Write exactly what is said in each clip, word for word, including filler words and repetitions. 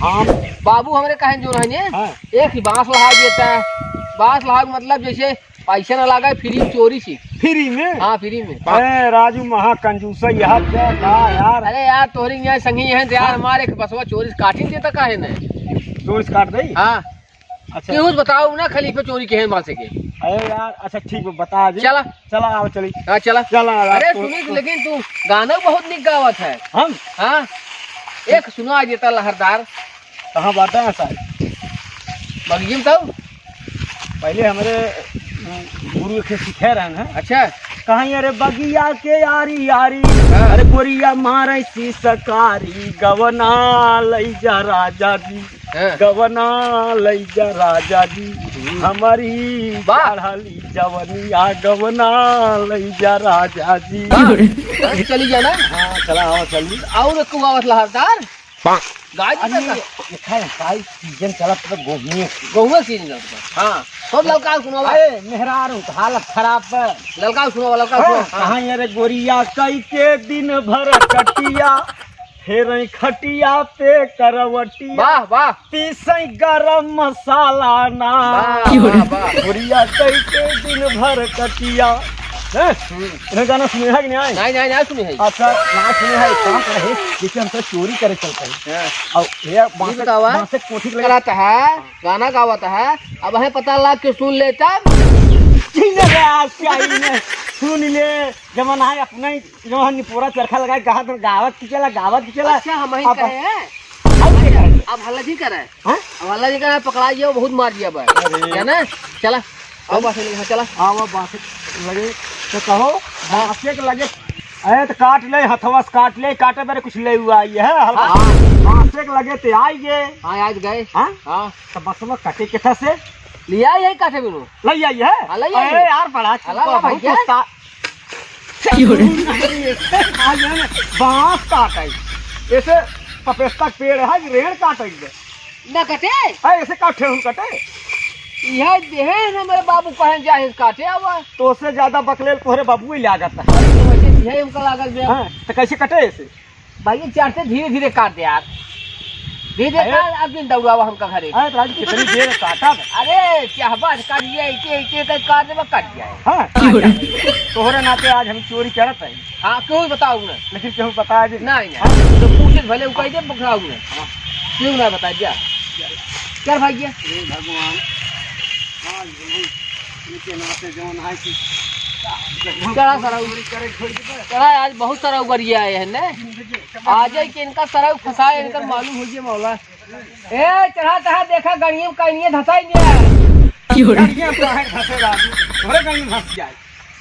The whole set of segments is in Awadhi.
हाँ। बाबू हमरे कहेन जो रहने, हाँ। एक ही बांस लहा देता है। बांस लहा मतलब जैसे पैसा ना लागे, फ्री में चोरी से। फ्री में? हाँ, फ्री में। अरे राजू महा कंजूस है यार, क्या, क्या यार? अरे यार, तोहरी यहाँ संगी है यार, हाँ। हमारे एक बसवा चोरी से काटी देता काहे ने? चोरी से काट दे? हाँ। अच्छा। केहू से बताओ ना, खलीफे चोरी के हैं बांसे के। अरे यार, अच्छा ठीक बा, बता दे। चला। चला, आओ, चली। हाँ, चला। चला, अरे, तो सुनी, लेकिन तू गाना बहुत निक गावत है। हम? हाँ। एक सुना देता लहरदार। कहाँ बाटे है साहब? बगिया में तो? पहले हमरे, अ, गुरु के सिखे रहन है। अच्छा। कहाँ ये रे बगिया के यारी यारी, हाँ। अरे गोरिया मारे सी सकारी, गवना लई जा राजा जी। हाँ। गवना लई जा राजा जी, हम्म। हमारी वाह। चढ़ली जवनिया, गवना लई जा राजा जी। वाह। बस चली जाना। हाँ, चला, आओ, चली। और एक गावत लहरदार। गाय जी अरे, का? देखा है, भाई, सीजन चलत तो गोहुए। गोहुए सीजन चलत बा। हाँ, सब ललका सुनावा। अरे, मेहरारू, हालत खराब बा। ललका सुनावा, ललका हाँ, सुनावा। हाँ। कहाँ ये रे गोरिया, कई के दिन भर कटिया, फेरई खटिया पे करवटिया। वाह, वाह। पीसई गरम मसाला ना। वाह, वाह, वाह। बुढ़िया कई के दिन भर कटिया। हैं? हम्म। इन्हें गाना सुने है कि नहीं आए? नहीं, नहीं, नहीं सुने है। अच्छा, ना सुने है, एक काम करे है, जैसे हम तो चोरी करे चलते हैं। हाँ। और ये ये बांसे, बतावा, बांसे कोठी के लगे कराता है, गाना गावत है, अब है पता लाग के सुन ले तब। ठीक है, आज क्या ही ने सुन ले, जमाना है अपना ही जो हम पूरा चरखा लगाए, गावत, गावत की चला, गावत की चला। अच्छा, हम ही अब कहे हैं। अब के करे? अब हल्ला जी करे। हाँ? अब हल्ला जी करे, पकड़ा गया, बहुत मार दिया बा। अरे। है ना? चला। अब बांसे लगे, हाँ, चला। आवा बांसे लगे, तो कहो, हाँ। बांसे के लगे, अरे तो काट ले, हथवा से काट ले, काटे बेरे कुछ ले हुआ आई है, हल्का। हाँ। बांसे के लगे ते आई गए। हाँ, आज गए। हाँ? हाँ। तो बस में कटे के था से? लिया यही काटे बेरो। ले आई है? हाँ, ले आई अरे है। यार, बड़ा अला चुका, ला बहुत भैया। उस्ताद। की हो रे? आज है ना, बांस काटे। ऐसे पपेस्ता के पेड़ है, रेड़ काटे। ना कटे? हाँ, ऐसे काटे हम कटे। यह देहे हमारे बाबू कहें जाहिर काटे आवा। तो उससे ज्यादा बकलेल तोहरे बाबू ही लागत है। तो वैसे यही हमका लागत बे। हाँ, तो कैसे कटे ऐसे? भाई, ये चढ़ते धीरे धीरे काट दे यार। धीरे धीरे अरे। काट, अब दिन दौड़ावा हमका घरे। अरे, तो आज कितनी देर काटा बे? अरे, चाहबा काट लिया, एक, एक, एक, एक काट देबा, काट दिया है। हाँ? काट दिया। तोहरे नाते आज हम चोरी करत है। हाँ, क्यों बताओ ना? लेकिन क्यों बताया जी? नहीं, नहीं। हाँ? तो पूछे भले, उकाई दे, पकड़ाओ ना। हाँ। क्यों ना बताया? चल भाई, ये। हे भगवान। हाँ, ये इनके नाते जौन है कि चला सरऊ। चोरी करे छोड़ दे। चला, आज बहुत सारा उगरिया आए हैं ने। आज ही कि इनका सरऊ फंसाए, इनका मालूम हो गया मौला। ए, चढ़ा तहा देखा, गड़िया में कहीं नहीं धसाई गया। क्यों रे? गड़िया में काहे धसे राजू? तोरे गड़िया में धस जाए।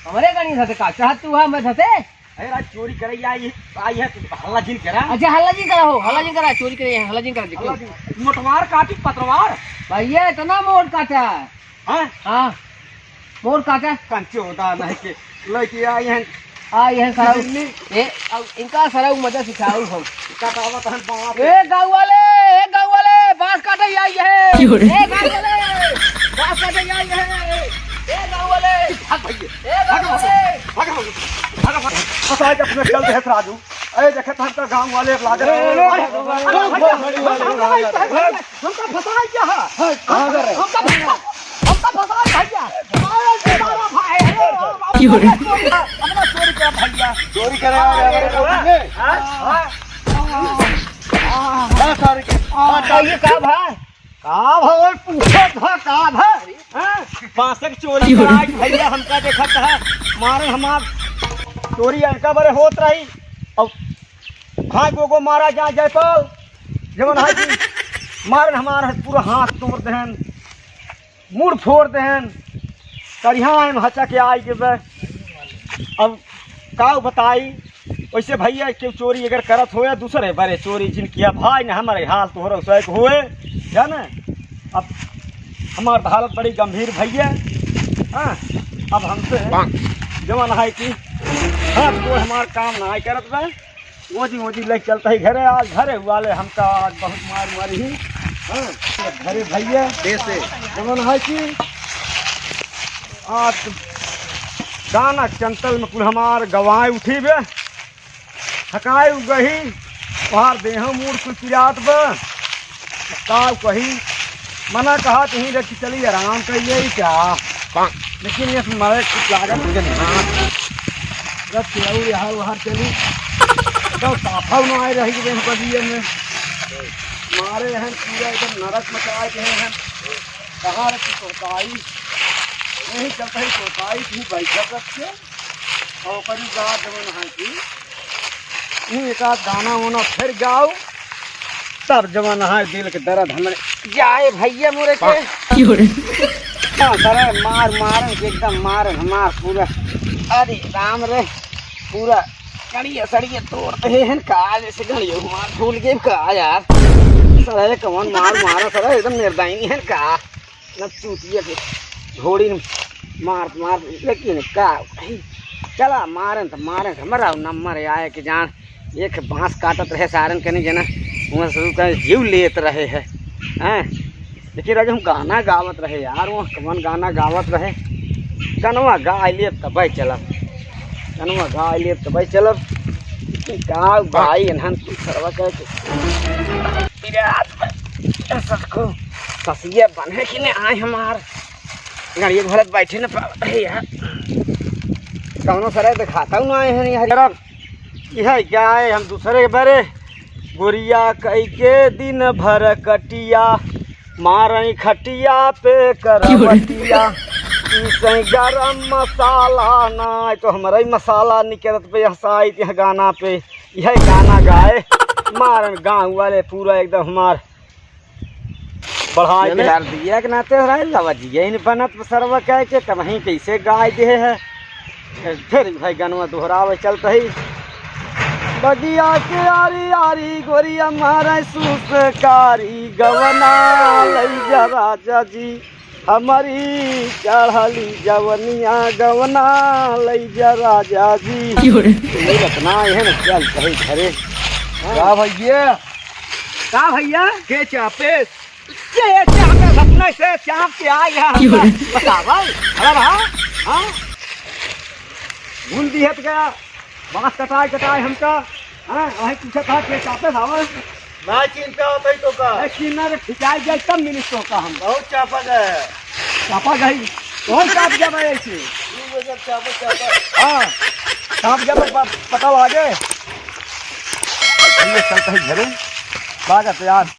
हमरे गड़िया धसे का? चढ़ा तू है, मैं धसे? अरे राज, चोरी करे आई, आई है, तू हल्ला जिन करा। अच्छा, हल्ला जिन करा हो, हल्ला जिन करा, चोरी करे, हल्ला जिन करा, देखो। हल्ला जिन। मोटवार काटी पतवार। भैया, इतना मोट काटा है। हाँ? हाँ। मोर काका। कंचे होता नहीं के लड़के आए हैं। आ, ये सरऊ। दिल्ली। ए, अब इनका सरऊ मजा सिखाऊ हम। का दावत है बाप। ए, गाँव वाले, ए, गाँव वाले, बांस काटे आई है। क्यों रे? ए, गाँव वाले, बांस काटे आई है। ए, गाँव वाले। भाग भैया। ए, गाँव वाले। भाग, भाग, भाग, भाग। बस आज अपने चल रहे थे राजू। अरे देखे तो हमका गाँव वाले लागे। ए, ए, ए, ए, ए, ए, ए, ए, हमका फंसाई क्या है? कहाँ कर रहे? हमका फंसा, हमका फंसा भैया। अरे तुम्हारा भाई है। क्यों रे? अपना चोरी कर भैया। चोरी करे आ रहे हैं, अरे, अरे, हाँ? हाँ, सारे के। हाँ, ये का भाई? का भाई पूछत है, का भाई? हाँ? बांसक चोरी क्यों रे? करा के भैया हमका देखत है, मारे हमार चोरी अनका बरे होत रही। अब हाँ, गोगो मारा जा जयपाल, जवन है कि मारन हमार पूरा हाथ तोड़ देहन, मुड़ फोड़ देहन, करिहा हम हचा के आई के बे। अब का बताई, वैसे भैया केहू चोरी अगर करत होया दूसरे बरे चोरी जिन किया भाई ने हमारे हाल तोहरा उसैक होए, जाने। अब हमार हालत बड़ी गंभीर भैया, हाँ, अब हमसे जवन है कि हाथ गोड़ हमार काम ना करत बे। ओजी ओजी लेके चलता ही घरे, आज घरे वाले हमका आज बहुत मार मारी ही। हाँ, घरे भैया कैसे? जवन है कि आज गाना चंतल में कुल हमार गवाए उठी बे, थकाए उगही, तोहार देह मूड़ कुल पिरात बे। का कही, मना कहा तो ही रख चली आराम कर ले ही क्या। लेकिन ये मारे कुछ लागत मुझे नहीं। जब चिड़ऊ यहाँ वहाँ चली, तो साफा ना आए रही कि बदिये में मारे हैं, पूरा एकदम नरक मचाए गए हैं। कहाँ रखी सोताई, यही चलते ही सोताई थी बैठक रख के। और ओकरी बात जवन है कि ई एक आध गाना वाना फिर गाओ, तब जवन है दिल के दर्द हमरे जाए भैया मोरे के। क्यों रे? हाँ, सर, मार, मारन के एकदम मारन हमार पूरा। अरे राम रे, पूरा कड़िया सड़िया तोड़ दे हैं का, जैसे घड़िया हमार भूल गए का यार। सर, कौन मार मारा सर, एकदम निर्दयी है का। न चूतिया के घोड़ी न मार मार, लेकिन का कही, चला मारन त मारन, हमरा नंबर आए के जान एक बांस काटत रहे सारन के नहीं जना, वहाँ से का जीव लेत रहे है, हैं? लेकिन आज हम गाना गावत रहे यार, वहाँ कौन गाना गावत रहे, गनवा गा लेब तबै चलब, गनवा गा लेब तबै चलब, लेकिन का भाई एनहन तू सरवा कह के मेरे हाथ में ससको ससिया बने कि नहीं आए हमार। गाड़िया घोड़त बैठे न पावत है यार। कौनो सरे दिखाता हूँ ना है नहीं यार। यह क्या है, हम दूसरे के बरे गोरिया कई के दिन भर कटिया मारई खटिया पे करवटिया। पीसई गरम मसाला ना, तो हमारा ही मसाला निकलत पे हंसाई यह गाना पे। यह गाना गाए, मारन गाँव वाले पूरा एकदम हमार बढ़ाए के यार। दिया के नाते हराए लवजिया इन बनत सरवा कह के तब ही कैसे गाय दे है। फिर भाई गनवा दोहरावे चलत ही। बगिया के आरी आरी गोरिया मारे सुसकारी गवना लई जा राजा जी। हमारी चढ़ली जवनिया गवना लई जा राजा जी। क्यों रे? ये रखना है ना, चल कहीं घरे। का भैया? का भैया? के चापे? ये चापे अपने से चाप के आ गया हमका। क्यों रे? बतावा, अरे रहा? हाँ? भूल दी है तो क्या? बांस कटाए कटाए हमका, हाँ, वही पूछा था के चापे धावा। ना चिन्हत होत ही तो का? ए, चिन्हना रे, ठिकाई जाए तब मिलिस तो का हम। बहुत चापा गए। चापा गई? कौन चाप गया भाई ऐसे? तू वो जब चापा, चापा। हाँ, चाप गया तो प-, पता लागे। ये चलता है घरे, लागत यार।